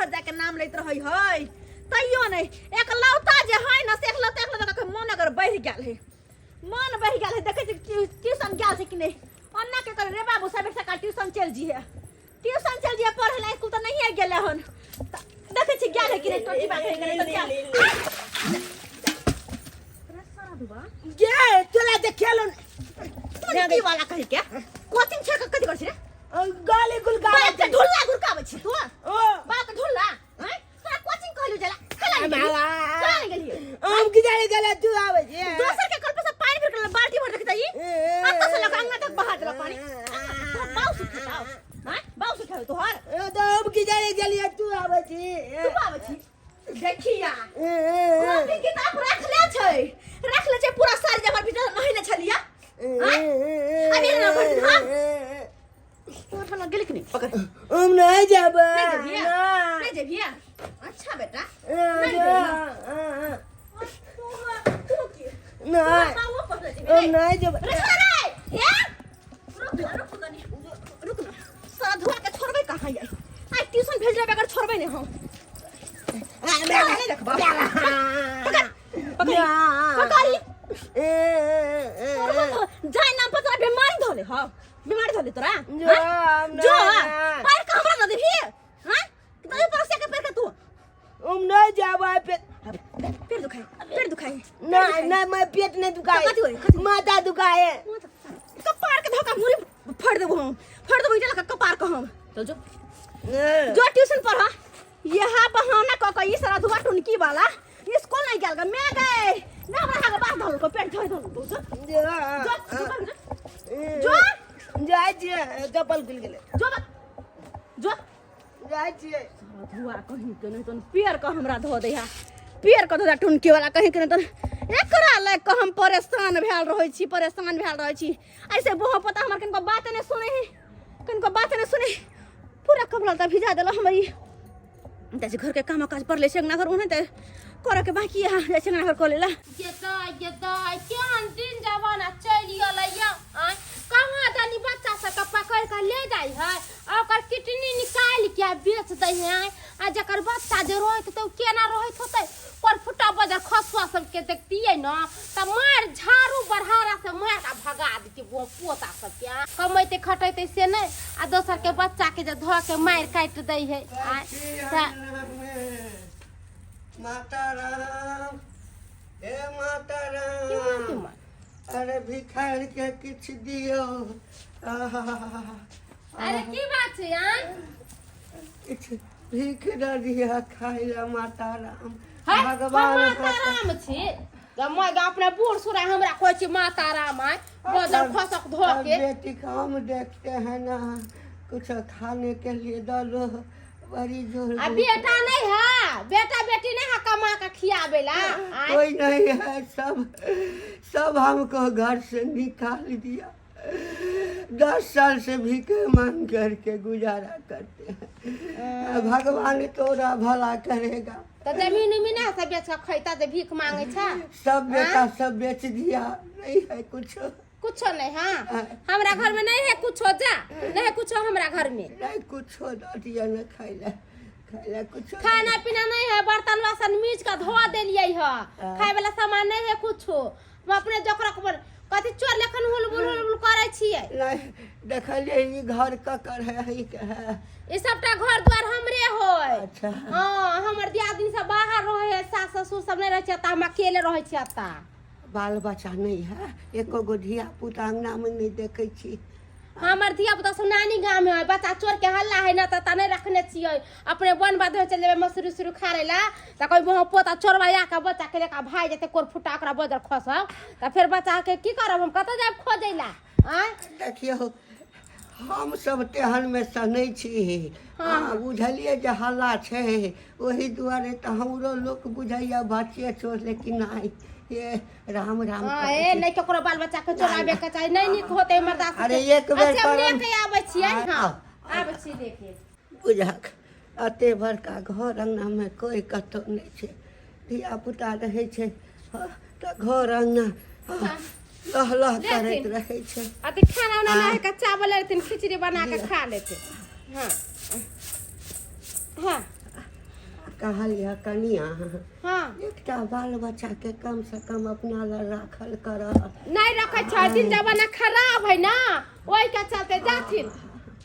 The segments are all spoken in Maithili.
शहर जाके नाम लैत रहै है तैयो नहि एकलौता जे है न से एकलौता एकलौता के मन अगर बढ़ि गेल है मन बढ़ि गेल है देखै छी ट्यूशन गेल छै कि नहि अन्ना के करे रे बाबू सबेर सकाल ट्यूशन चलि जिहे ट्यूशन चलि जिहे पढ़े ला स्कूल तऽ नहिए गेलै हन तऽ देखै छी गेल है कि नहि टोटी बात है कि नहि तऽ गेल गे तोला देखेलो तू वाला कहि के कोचिंग छोड़ के कथि करै छी रे गाली गुल गाली बाप के ढुल्ला गुरकाबै छी तू ओ बाप के ढुल्ला हैं तोरा कोचिंग कहलु जला कला नहीं गेली कला नहीं गेली हम की जाने गेले तू आबै छी दोसर के कल पर से पानी भर के बाल्टी भर के जाई अत्ता से लगा अंगना तक बहा देला पानी तोरा बाऊ सुखेताओ हैं बाऊ सुखेताओ तोहर ए तो हम की जाने गेलिए तू आबै छी तू आबै छी देखिया कॉपी किताब रख ले छै रख ले छै पूरा साल जे हमर भीतर नहीं ने छलिया अभी ना भर दिन हम तोहर ठना गेल कि नहीं पकड़ हम नहीं जाबे नहीं जेबिया नहीं जेबिया अच्छा बेटा नहीं जेबिया तू की नहीं बाबू पकड़ जेबी हम नहीं जाबे रे छोड़ रे ए रुक ना रुक कनी रुक ना सारा धुआ के छोड़बे कहाँ आई आई ट्यूशन भेज रहे बगैर छोड़बे नहीं हम नहीं देखबा पकड़ पकड़ पकड़ जाय नाम पर तोरा बीमारी धोले हो बीमारी धोले तोरा जो, हाँ? हम जो नहीं। पैर के हमरा न देबी हां तो पर से के पैर के तू हम नहीं जाबे पे पेट दुखाए पेट दुखाए नहीं नहीं मैं पेट नहीं दुखाए कथी होय, कथी? माथा दुखाए कपार के धोखा मुरी फाड़ देबो हम फाड़ देबो इटा लगा कपार के हम चल जो जो ट्यूशन पढ़ यह बहाना क क ई सारा धुआ टुनकी वाला स्कूल नहीं गेल ग मैं गए ना हमरा हागे बात धल को पेट धोइ धल को जो जो जो कर ना। जो जाइ छियै चप्पल खुलि गेलै जो बा- जो जाइ छियै सारा धुआ कहीं के नहीं तन पेड़ के हमरा धो दे है पेड़ के धो दे टुनकी वाला कहीं के नहीं तन एकरा लग के हम परेशान भेल रहै छी परेशान भेल रहै छी ऐसे बोह पता हमर कनको बात नहीं सुने है कनको बात नहीं सुने पूरा कपड़ा लत्ता भिजा देला हमर ई जाइ घर के काम काज पर ले छै अंगना घर ओने ते करे के बाकी है जाइ छै अंगना घर कऽ लेला जेतै जेतै केहन दिन जमाना चलि गेलै यौ आँय कहाँ दनी बच्चा सबके पकड़ि कऽ ले जाइ है आ ओकर किडनी निकालि के बेच दै है आ जकर बच्चा जे रहैत होतै ओ केना रहैत होतै पर फुटा बजर खसुआ सबके देखतियै ने तऽ मारि झाड़ू बढ़ारा से मारि कऽ भगा देतियै पोता सबके आँय। कमैते खटैते से नहि आ दोसरके बच्चाके जे धऽ के मारि काटि दै है आँय तऽ माता राम हे माता केना राम केना? अरे भिखार के किछु दियौ आहा, अरे की बात छै आँय किछु भीख दऽ दिअ खाय लए माता राम है, हम भगवान माता राम छी जब मैं अपने बूढ़ सूढ़ हमरा कहै छी माता राम आय बजर खसक धो अब के बेटी का हम देखते हैं ना कुछ खाने के लिए दो बड़ी जोर आ बेटा नहीं है बेटा बेटी नहीं है कमा के खियाबे ला आय कोई नहीं है सब सब हमको घर से निकाल दिया 10 साल से भीख मांग करके गुजारा करते हैं। भगवान तोरा भला करेगा। तऽ जमीन उमीन नहीं सब बेच के खैता जे भीख मांगे छै? सब बेटा सब बेच दिया, नहीं है कुछ। कुछो नहीं। हाँ, हमरा घर में नहीं है कुछो, जा, नहीं है कुछो हमरा घर में। नहीं कुछ दे दिया न खाइला खाइला कुछ। खाना पीना नहीं है, बर्तन वासन मीच के धो देलियै है, खाए वाला सामान नहीं है कुछो। हम अपने जोकरक पर कथी चोर लेखन हुल बुल हुल बुल करै छियै? नहीं देखलिए, ई घर ककर है, ई के है? ई सबटा घर द्वार हमरे होय। अच्छा। हाँ, हमर दियादनी सब बाहर रहे है, सास ससुर सब नहीं रहै छै एतऽ, हम अकेले रहै छियै एतऽ। बाल बच्चा नहीं है? एको गो धिया पुता अंगना में नहीं देखै छी। हमर धिया पुता सब नानी गाम में है। बच्चा चोर के हल्ला है ना, तऽ नहि रखने छियै। अपने वन बाध चलि जेबै मसूरी उसूरी खारे ला, तऽ कोई वहाँ पोता चोरवा आके बच्चा के लेके भागि जेतै, कोर फुटा ओकरा बजर खसब तऽ फेर बच्चा के की करब? हम कतऽ जायब खोजै ला आँय? देखियौ, हम सब तेहन में से नहि छी। हाँ, बुझलियै जे हल्ला छै, ओहि दुआरे तऽ हमरो लोक बुझैया बच्चे चोर, लेकिन नहि, ये राम राम हाँ करै ए छी। नहि ककरो बाल बच्चा के चोराबे के चाही, नहि नीक होतै मर्दा सबके। अरे, एक बेर अच्छा, हम करम। लेके आबै छियै। हाँ, आउ। आबै छी लेके। बुझक, एते बड़का घर अङ्गनामे कोइ कतहु नहि छै। धियापुता रहै छै, हँ, तऽ घर अङ्गना, हँ, लह लह करैत लेथिन। रहै छै। अथी खाना उना नहि के चावल लेथिन, खिचड़ी बना के खा लेथिन। हाँ हाँ। कहलियै कनिया, हाँ। एकटा बाल बच्चा के कम से कम अपना लग राखल कर। नहीं रखे छै, दिन जमाना खराब है ना, ओहि के चलते। जाथिन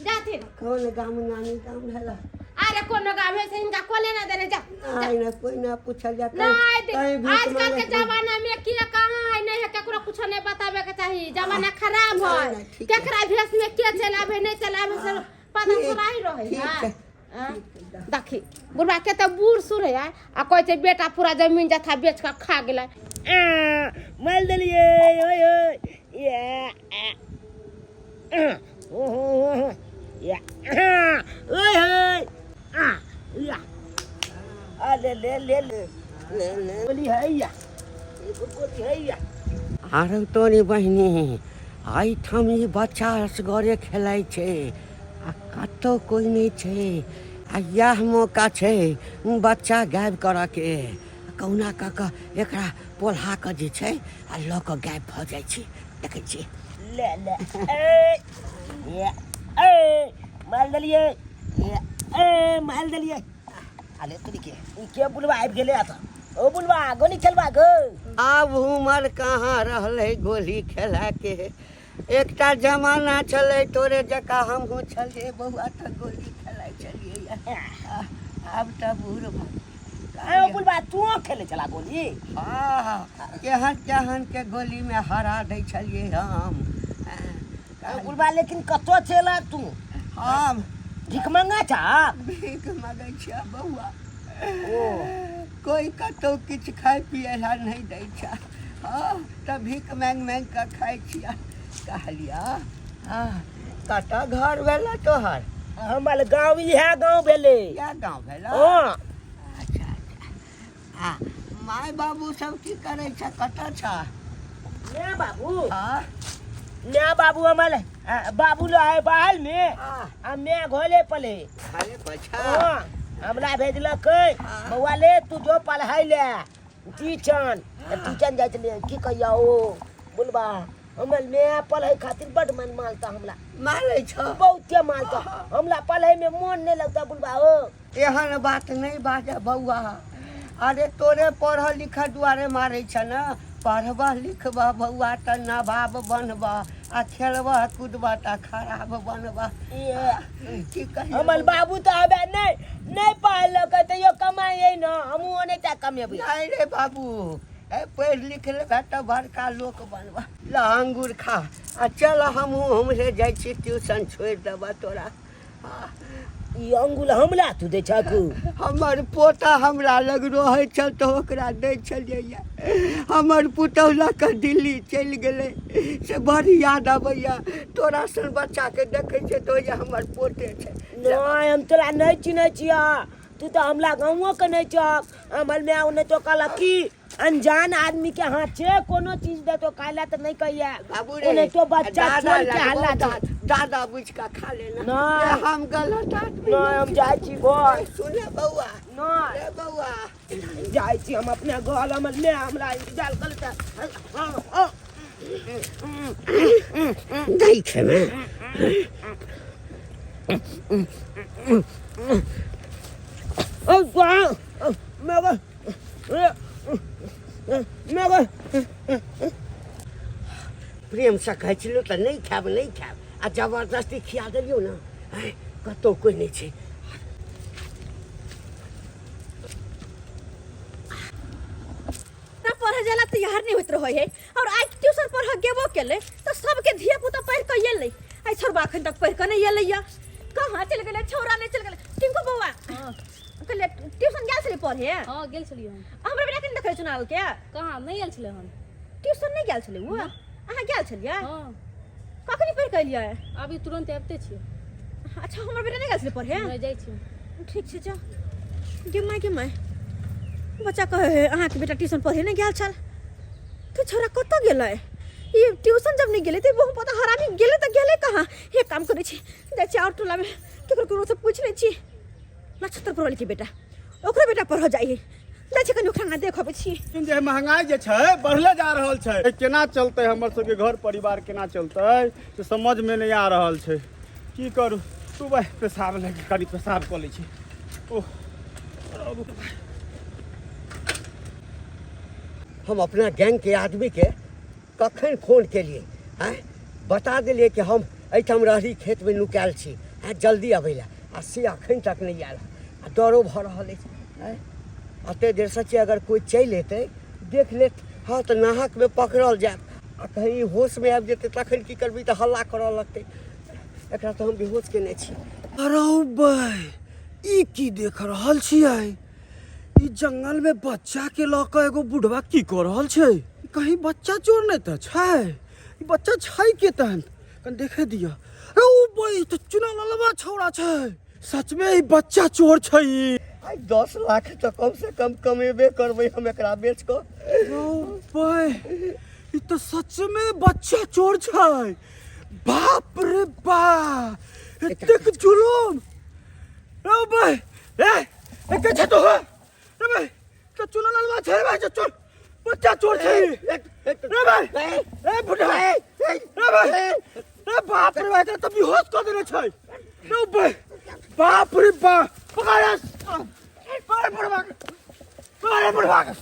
जाथिन। कोन गाम नानी गाम भेला? अरे कोनो गाम है से हिनका को लेना देने, जा। नहीं ना, कोई ना पूछल जा। नहीं कहीं भीख आजकल के मांगे- जमाना में के कहाँ है नहीं है, केकरो कुछ नहीं बतावे के चाहिए। जमाना खराब है। नहीं, ठीक है। केकरा भेष में के चलावे नहीं चलावे से पता ठीक- थोड़ा ही रहे ठीक है। है। हाँ? देखी बुढ़वा के तऽ बूढ़ सूढ़ है आ कहै छै बेटा पूरा जमीन जथा बेच कऽ खा गेलै। मारि देलियै, ओय ओय, ये ओ हो हो, ये ओय होय, आ या आ ले ले ले ले ले ले, गोली है या, एगो गोली है या। आरो तोरी बहिनी, एहिठाम ई बच्चा असगरे खेलाइ छै आ कतौ कोइ नहि छै, आ इएह मौका छै बच्चा गायब करऽके। कहुना कऽ कऽ एकरा पोल्हा कऽ जे छै आ लऽ कऽ गायब भऽ जाइ छै। देखै छियै। ले ले, ए ये, ए मारि देलियै, ये, ए मारि देलियै। अरे तोरी के, ई के बुलवा आबि गेलै एतऽ? ओ बुलवा, गोली खेलबा गो? आब उमर कहाँ रहलै गोली खेलाके? एकटा जमाना छलै, तोरे जकाँ हमहूँ छलियै बौआ, तऽ गोली खेलाइ छलियै। आब तऽ बूढ़ भऽ ए ओ बुलवा, तू खेलै छला गोली? हँ, केहन केहन के गोलीमे हरा दै छलियै हम। ओ बुलवा, लेकिन कतऽ छला तू? हम भीख मंगा छा? भीख मगै छियै बौआ। ओ कोइ कतौ किछु खाय पियै लए नहि दै छै। हँ, तऽ भीख माँगि माँगि कऽ खाइ छियै। कहलियै हँ, कतऽ घर भेलै तोहर? हमर गाँव इएह गाँव भेलै। इएह गाँव भेलै? हँ। अच्छा अच्छा, आ माय बाबू सब की करै छै, कतऽ छ? ने बाबू। हँ। ने बाबू, हमर बाबू लो है बाहर में। हँ। आ मैं घरे पले। घरे पर छ? हँ, हमरा भेजलक, हाँ। बौआ ले तू जो पढ़ाई ले टीचन। टीचन जाइ छलियै। की कहिया ओ बुलबा, हमर मैं पढ़ै खातिर बड मन मानता हमरा। मारै छ? बहुते मानता हमरा। पढ़ै में मन नहीं लगता बुलबा हो। एहन बात नहि बाजऽ बौआ। अरे तोरे पढ़ल लिखल दुआरे मारै छ ने। पढ़बह लिखबह बौआ तऽ नवाब बनबह, आ खेलबह कूदबह तऽ खराब बनबह। की कहियौ? हमर बाबू तऽ हबे नहि नहि पढ़लक, तैयो कमाइ न, हमहूँ ओनाहिते कमेबै। नहि रे बाबू, ए पढ़ि लिख लेबह तऽ बड़का लोक बनबह। ल अंगूर खा आ चल, हमहूँ हमरे जाइ छी, ट्यूशन छोड़ि देबह तोरा। ई अंगुल हमला तू दै छक? हमर पोता हमरा लग रहै छल तऽ ओकरा दै छलियै। हमर पुतहु लऽ कऽ दिल्ली चलि गेलै, से बड़ याद अबैया। तोरा सन बच्चाके देखै छियै तऽ होइया हमर पोते छै। नहि, हम तोरा नहि चिन्है छियह। तू तऽ हमरा गाँवो के नहि छक। हमर माय ओने तो कहलक कि अनजान आदमी के हाथ छै कोनो चीज दे तो खाय ला तऽ नहि कहिया। बाबू रे, ओने तो बच्चा दादा छोड़ के लगबो, हल्ला छै। दादा बुझ कऽ खा लेना। नहि। ए, हम गलत आदमी नहि, हम जाइ छी घर। सुन बौआ। नहि। रे बौआ। जाइ छी हम अपने घर। हमर माय हमरा इंतजार करता। नहि खेबै? ओ मगर मगर प्रेमसँ कहै छलियौ तऽ नहि खायब नहि खायब, आ जबरदस्ती खिया देलियौ ने। आँय, कतहु कोइ नहि छै। ना पढ़े जाला तैयार नहीं होइत रहे है, और आइ ट्यूशन पढ़ गेबो केले तऽ सबके धिया पुता पढ़ के एलै, आइ छोड़बा अखन तक पढ़ के नहीं एलै। या कहाँ चलि गेलै छौड़ा? नहीं चलि गेलै किनको बौआ? कहलियै ट्यूशन गेल छलै पढ़े? हँ, गेल छलियै हम। हमरा बेटा के नहीं देखै चुनाव के। कहाँ, नहि आयल छलै हन। ट्यूशन नहीं गेल छलै ओ? अहाँ गेल छलियै? हँ। कखनी पढ़ के एलियै? अभी तुरंत आबिते छियै। अच्छा, हमर बेटा नहीं गेल छलै पढ़े? नहि, जाइ छियै। ठीक छै, जा। गे माय, गे माय, बच्चा कहै है अहाँके बेटा ट्यूशन पढ़े नहि गेल छल, तऽ छौड़ा कतऽ गेलै? ई ट्यूशन जब नहि गेलै तऽ बहु पता हरामी गेलै तऽ गेलै कहाँ? एक काम करै छी, जाइ छी आओर टोलामे केकरो केकरोसँ पूछि लै छी। नक्षत्र पढ़ल के बेटा, ओकरो बेटा पढ़ऽ जाइ है। जाइ छी कनि ओकरा ना देखबै छी। जे महंगाई जे छै बढ़ले जा रहल छै, केना चलतै हमर सबके घर परिवार, केना चलतै से समझमे नहि आ रहल छै। की करू? तू भाइ, पेशाब लागि, कनि पेशाब कऽ लै छी। ओह। हम अपना गैंग के आदमी के कखन फोन केलिए आँय, बता देलिए कि हम एहिठाम रहली खेतमे नुकायल छी आँय, जल्दी अबै लए, आ से अखन तक नहि आयल। आ डरो भऽ रहल अछि आँय, एतेक देरसँ छी, अगर कोइ चलि एतै देख लेत, हँ तऽ नाहकमे पकड़ल जायब, आ कहीं होशमे आबि जेतै तखन की करबै, तऽ हल्ला करऽ लगतै। एकरा तऽ हम बेहोश केने छी। अरे भाई, ई की देख रहल छियै? ई जंगल में बच्चा के लऽ कऽ एगो बुढ़वा की कऽ रहल छै? कहीं बच्चा चोर नहि तऽ छै? ई बच्चा छै के तहन कनि देखे दिअ। अरे ओ बई तऽ चुना ललवा छौड़ा छै, सच में ई बच्चा चोर छै ई। आइ 10 लाख तऽ कम से कम कमेबे करबै हम एकरा बेच कऽ। ओ बई, ई तऽ सच में बच्चा चोर छै। बाप रे बा, एतेक जुलुम। रे बई, ए एके छै तो रे भाई, तो चुना ललवा छै रे भाई, चोर बच्चा चोर छै रे भाई। ए बुढ़ा रे भाई, रे बाप रे भाई, तो बेहोश कऽ देने छै रे भाई। बाप रे बाप, पकड़ पकड़ बुढ़वा के, पकड़ बुढ़वा के,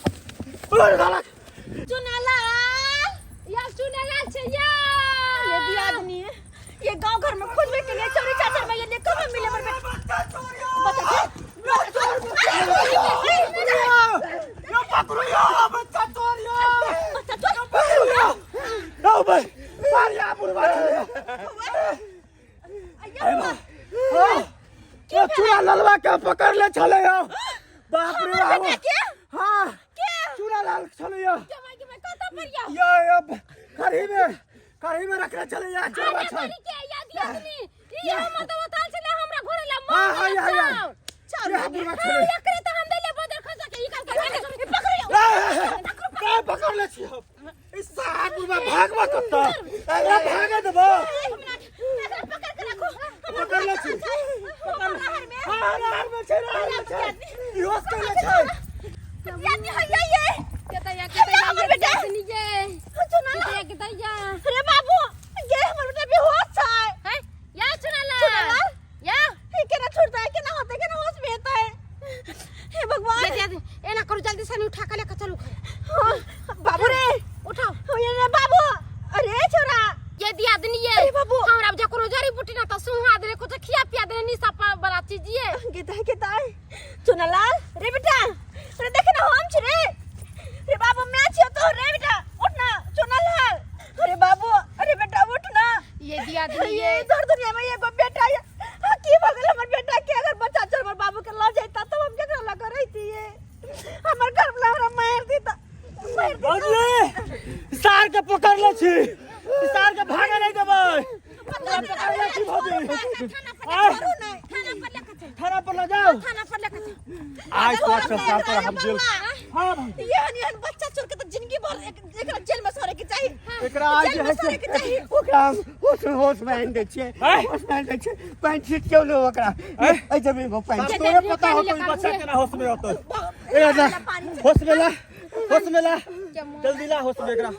पकड़ साला के। चुनालाल या चुनालाल छै या ये भी आदमी है, ये गांव घर में खोजबे के लिए चोरी चाचर में ये कहाँ मिले मर बेटा। बच्चा चोर, यो पकड़ो यो बच्चा चोर यो, बच्चा चोर, पकड़ो यो। रो भाई, मारिया बुढ़वा छै। ए चूड़ा ललवा के पकड़ ले छले यो। बाप रे बाप। के? हाँ, चूड़ा लाल छले यो। के भाई, के भाई, कतऽ पर यो? यो यो खरी में, खरी में रखले छले या चोरवा छै। के या दियादनी, ई हमर तऽ ओतल छले हमरा घरे ला हाँ, मार हाँ, देलक या, या। चाउर। चाउर या बुढ़वा हाँ, छले। एकरे तऽ हम दैले बदर खसा के ई काल के पकड़ो यो। ए, पकड़ ले छी हम। ई साहब बुढ़वा भागवा कतऽ? एकरा भागे देबो। एकरा पकड़ के रखो। पकड़ ले छी। पकड़ में। हाँ, रहर में छै, रहर में छै। बेहोश कैले छै। दियादनी है ये ये। के तऽ या, के तऽ या, हमर ये बेटा। दियादनी ये। चुनालाल। के तऽ या, के तऽ या। अरे बाबू, ये हमर बेटा बेहोश छै। हैं? या चुनालाल। चुनालाल? या। हे केना छूटता है, केना होता है, केना होश में आता है। हे भगवान। ये दियादनी, एना करू जल्दी से उठा के लेके चलू घर। हाँ, बाबू रे। उठाओ। हो ये रे बाबू। अरे छोरा। ये दियादनी ये। अरे बाबू। हमरा जे कोनो जड़ी बूटी ना तऽ सुहा देले, कुछ खिया पिया देले निशा वाला चीज ये। गेता है, गेता है। चुनालाल, रे बेटा। अरे देख ना हम छी रे। रे बाबू मैं छी तो रे बेटा, उठ ना चुनालाल। अरे बाबू, अरे बेटा उठ ना। ये दियादनी ये ये। इधर दुनिया में एगो बेटा है। हाँ, की भगल हमर बेटा के, अगर बच्चा चोर हमर बाबू के ल जाता तो हम केकरा लग रहती ये। हमर घर वाला हमरा मार देता, मार देता। भौजी, सार के पकड़ ले छी, सार के भागे नहीं देबै। पकड़ ले छी भौजी। थाना पर आय। लेके चलू। थाना पर लेके चलू। थाना पर ले जाओ। थाना पर लेके चलू। आज तो सरकार पर हम जेल। हाँ भौजी। एहन एहन बच्चा चोर के तो जिंदगी भर एकरा जेल में सड़े के चाही। एकरा आज जेल जे में है सड़े से के चाही। ओकरा हम होश होश में आनि दै छियै, आँय? होश में आनि दै छियै। पानि छिटक्यौ ने ओकरा। एहि जमीन पर पानि सर, तोरे पता होतो ई बच्चा केना होश में होतो। ए जा, होश में ला, होश में ला, जल्दी ला होश में एकरा।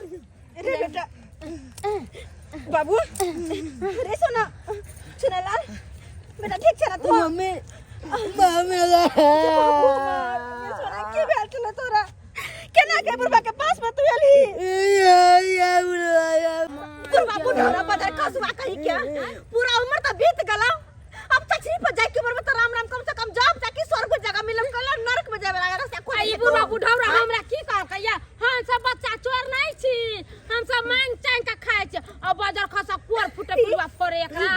रे बेटा बाबू, रे सोना, चुनालाल बेटा, ठीक छै ना तू? मम्मी, मम्मी रे। बाबू हमर, ये सोना, की भेल छलै तोरा? केना के बुढ़बा के पास में तू एलही? बुढ़बा बुढ़ा बदर कसुआ कही के पूरा उम्र तो बीत गला। अब चचरी पर जाए के उम्र में तो राम राम, कम से कम जब जाके स्वर्ग जगह मिलम कल नरक में जावे लागल से आ ई बुढ़वा बुढ़ौरा हमरा की कहलकै या, हम सब बच्चा चोर नहीं छी, हम सब मांग चांग के खाइ छी। आ बजर खसा कोर फुटे बुढ़वा फोड़े एकरा।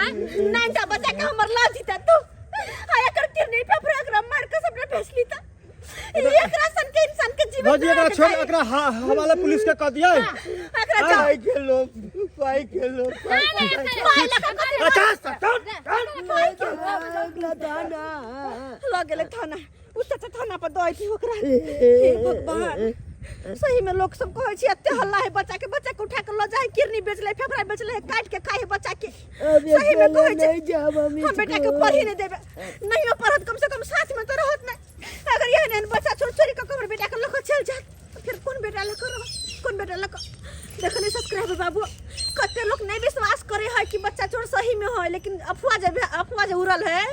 नाइटा बच्चा के हमर ला जीता तू, आ एकर किडनी फेफड़ा एकरा मार के सबने भेजली त एकरा सन के इंसान के जीवन भौजी एकरा छोड़, एकरा हवाला पुलिस के कह दियै। एकरा जाओ। पाइ के लोग, पाइ के लोग, पाइ के लोग। पाइ लगा कथी? अच्छा, चल, चल। लग गेलै थाना, उ चाचा थाना पर दऽ अयती ओकरा। हे भगवान, सही में लोग सब कहै छै एते हल्ला है बच्चा के, बच्चा के उठा के लऽ जाइ, किडनी बेच ले, फेफड़ा बेच ले, काट के खाइ है बच्चा के। सही में कहै छै हम बेटा के पढ़े नहीं देबै, नहियो पढ़त कम से कम साथ में तो रहत नहीं। अगर एहन एहन बच्चा छोड़ छोड़ के हमर बेटा के लऽ कऽ चलि जायत तऽ फेर कोन बेटा लऽ कऽ रहत, कोन बेटा लऽ कऽ? देखलियै सब्सक्राइबर बाबू, कते लोक नहीं विश्वास करे है कि बच्चा चोर सही में है, लेकिन अफवाह अफवाह जे अफवाह जे उड़ल है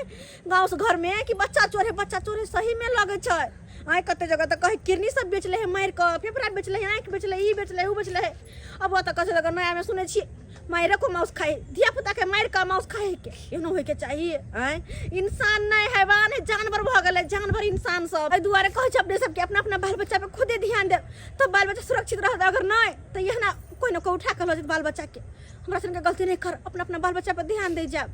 गाँव से घर में कि बच्चा चोर है, बच्चा चोर है, सही में लगै छै। आइ कते जगह तऽ कहै किडनी सब बेचले है मारि कऽ, फेफड़ा बेचले है, आँखि बेचले, ई बेचले, ओ बेचले है। अब ओतऽ कते जगह नया में सुनै छियै मारि को माउस खाइ, धिया पुता के मारि कऽ माउस खाइ के, एहनो होइके चाही? आँय, इंसान नहि हैवान है, जानवर भऽ गेलै, जानवर इंसान सब। एहि दुआरे कहै छै अपने सबके अपना अपना बाल बच्चा पे खुदे ध्यान देब तब बाल बच्चा सुरक्षित रहत। अगर नहि तऽ एहना कोइ ने कोइ उठा कऽ लऽ जेत बाल बच्चा के। हमरा सबके गलती नहि कर, अपना अपना बाल बच्चा पर ध्यान दै जायब।